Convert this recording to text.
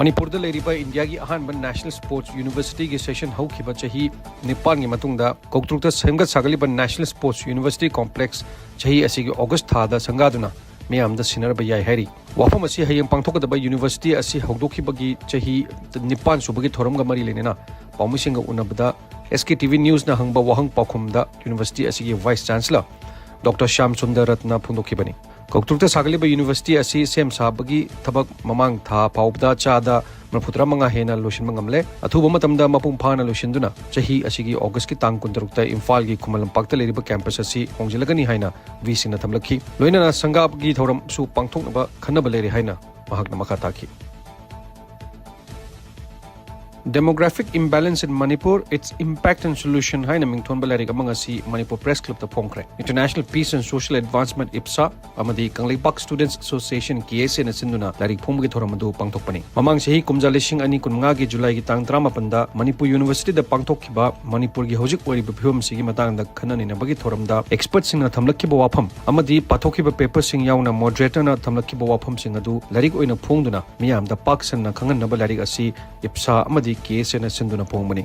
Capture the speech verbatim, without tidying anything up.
ꯃꯅꯤꯄꯨꯔꯗ ꯂꯩꯔꯤꯕ ꯏꯟꯗꯤꯌꯥꯒꯤ ꯑꯍꯥꯟꯕ ꯅꯦꯁꯅꯦꯜ ꯁ꯭ꯄꯣꯔꯠꯁ ꯌꯨꯅꯤꯚꯔꯁꯤꯇꯤꯒꯤ ꯁꯦꯁꯟ ꯍꯧꯈꯤꯕ ꯆꯍꯤ ꯅꯤꯄꯥꯟꯒꯤ ꯃꯇꯨꯡꯗ ꯀꯧꯇ꯭ꯔꯨꯛꯇ ꯁꯦꯝꯒꯠ ꯁꯥꯒꯠꯂꯤꯕ ꯅꯦꯁꯅꯦꯜ ꯁ꯭ꯄꯣꯔꯠꯁ ꯌꯨꯅꯤꯚꯔꯁꯤꯇꯤ ꯀꯣꯝꯄ꯭ꯂꯦꯛꯁ ꯆꯍꯤ ꯑꯁꯤꯒꯤ ꯑꯣꯒꯁ ꯊꯥꯗ ꯁꯪꯒꯥꯗꯨꯅ ꯃꯤꯌꯥꯝꯗ ꯁꯤꯟꯅꯔꯕ ꯌꯥꯏ ꯍꯥꯏꯔꯤ꯫ ꯋꯥꯐꯝ ꯑꯁꯤ ꯍꯌꯦꯡ ꯄꯥꯡꯊꯣꯛꯀꯗꯕ ꯌꯨꯅꯤꯚꯔꯁꯤꯇꯤ ꯑꯁꯤ ꯍꯧꯗꯣꯛꯈꯤꯕꯒꯤ ꯆꯍꯤ ꯅꯤꯄꯥꯟ ꯁꯨꯕꯒꯤ ꯊꯧꯔꯝꯒ ꯃꯔꯤ ꯂꯩꯅꯅ ꯄꯥꯎꯃꯤꯁꯤꯡꯒ ꯎꯅꯕꯗ ꯑꯦꯁ ꯀꯦ ꯇꯤ ꯚꯤ ꯅ꯭ꯌꯨꯁꯅ ꯍꯪꯕ ꯋꯥꯍꯪ ꯄꯥꯎꯈꯨꯝꯗ ꯌꯨꯅꯤꯚꯔꯁꯤꯇꯤ ꯑꯁꯤꯒꯤ vice chancellor doctor Shyam Sunder Ratna ꯐꯣꯡꯗꯣꯛꯈꯤꯕꯅꯤ꯫ ꯀꯧꯇ꯭ꯔꯨꯛꯇ ꯁꯥꯒꯠꯂꯤꯕ ꯌꯨꯅꯤꯚꯔꯁꯤꯇꯤ ꯑꯁꯤ ꯁꯦꯝ ꯁꯥꯕꯒꯤ ꯊꯕꯛ ꯃꯃꯥꯡ ꯊꯥ ꯐꯥꯎꯕꯗ ꯆꯥꯗ ꯃꯔꯤꯐꯨꯇꯔꯥ ꯃꯉꯥ ꯍꯦꯟꯅ ꯂꯣꯏꯁꯤꯟꯕ ꯉꯝꯂꯦ꯫ ꯑꯊꯨꯕ ꯃꯇꯝꯗ ꯃꯄꯨꯡ ꯐꯥꯅ ꯂꯣꯏꯁꯤꯟꯗꯨꯅ ꯆꯍꯤ ꯑꯁꯤꯒꯤ ꯑꯣꯒꯁꯀꯤ ꯇꯥꯡ ꯀꯨꯟꯇꯔꯨꯛꯇ ꯏꯝꯐꯥꯜꯒꯤ ꯈꯨꯃꯟ ꯂꯝꯄꯥꯛꯇ ꯂꯩꯔꯤꯕ ꯀꯦꯝꯄꯁ ꯑꯁꯤ ꯍꯣꯡꯖꯤꯜꯂꯒꯅꯤ ꯍꯥꯏꯅ ꯚꯤꯁꯤꯡꯅ ꯊꯝꯂꯛꯈꯤ꯫ ꯂꯣꯏꯅꯅ ꯁꯪꯒꯥꯕꯒꯤ ꯊꯧꯔꯝꯁꯨ ꯄꯥꯡꯊꯣꯛꯅꯕ ꯈꯟꯅꯕ ꯂꯩꯔꯦ ꯍꯥꯏꯅ ꯃꯍꯥꯛꯅ ꯃꯈꯥ ꯇꯥꯈꯤ꯫ Demographic Imbalance in Manipur, Its Impact and Solution ꯍꯥꯏꯅ ꯃꯤꯡꯊꯣꯟꯕ ꯂꯥꯏꯔꯤꯛ ꯑꯃ ꯉꯁꯤ ꯃꯅꯤꯄꯨꯔ ꯄ꯭ꯔꯦꯁ ꯀ꯭ꯂꯕꯇ ꯐꯣꯡꯈ꯭ꯔꯦ꯫ International Peace and Social Advancement, IPSA, ꯑꯃꯗꯤ ꯀꯪꯂꯩꯄꯥꯛ Students Association, ꯀꯦ ꯑꯦꯁ ꯑꯦꯅ ꯁꯤꯟꯗꯨꯅ ꯂꯥꯏꯔꯤꯛ ꯐꯣꯡꯕꯒꯤ ꯊꯧꯔꯝ ꯑꯗꯨ ꯄꯥꯡꯊꯣꯛꯄꯅꯤ꯫ ꯃꯃꯥꯡ ꯆꯍꯤ ꯀꯨꯝꯖꯥ ꯂꯤꯁꯤꯡ ꯑꯅꯤ ꯀꯨꯟꯃꯉꯥꯒꯤ ꯖꯨꯂꯥꯏꯒꯤ ꯇꯥꯡ ꯇꯔꯥꯃꯥꯄꯟꯗ ꯃꯅꯤꯄꯨꯔ ꯌꯨꯅꯤꯚꯔꯁꯤꯇꯤꯗ ꯄꯥꯡꯊꯣꯛꯈꯤꯕ ꯃꯅꯤꯄꯨꯔꯒꯤ ꯍꯧꯖꯤꯛ ꯑꯣꯏꯔꯤꯕ ꯐꯤꯕꯝꯁꯤꯒꯤ ꯃꯇꯥꯡꯗ ꯈꯟꯅ ꯅꯩꯅꯕꯒꯤ ꯊꯧꯔꯝꯗ ꯑꯦꯛꯁꯄꯔꯠꯁꯤꯡꯅ ꯊꯝꯂꯛꯈꯤꯕ ꯋꯥꯐꯝ ꯑꯃꯗꯤ ꯄꯥꯊꯣꯛꯈꯤꯕ ꯄꯦꯄꯔꯁꯤꯡ ꯌꯥꯎꯅ ꯃꯣꯗꯔꯦꯇꯔꯅ ꯊꯝꯂꯛꯈꯤꯕ ꯋꯥꯐꯝꯁꯤꯡ ꯑꯗꯨ ꯂꯥꯏꯔꯤꯛ ꯑꯣꯏꯅ ꯐꯣꯡꯗꯨꯅ ꯃꯤꯌꯥꯝꯗ ꯄꯥꯛ ꯁꯟꯅ ꯈꯪꯍꯟꯅꯕ ꯂꯥꯏꯔꯤꯛ ꯑꯁꯤ ꯏꯞꯁꯥ ꯑꯃꯗꯤ ꯀꯦ ꯑꯦꯁ ꯑꯦꯅ ꯁꯤꯟꯗꯨꯅ ꯐꯣꯡꯕꯅꯤ꯫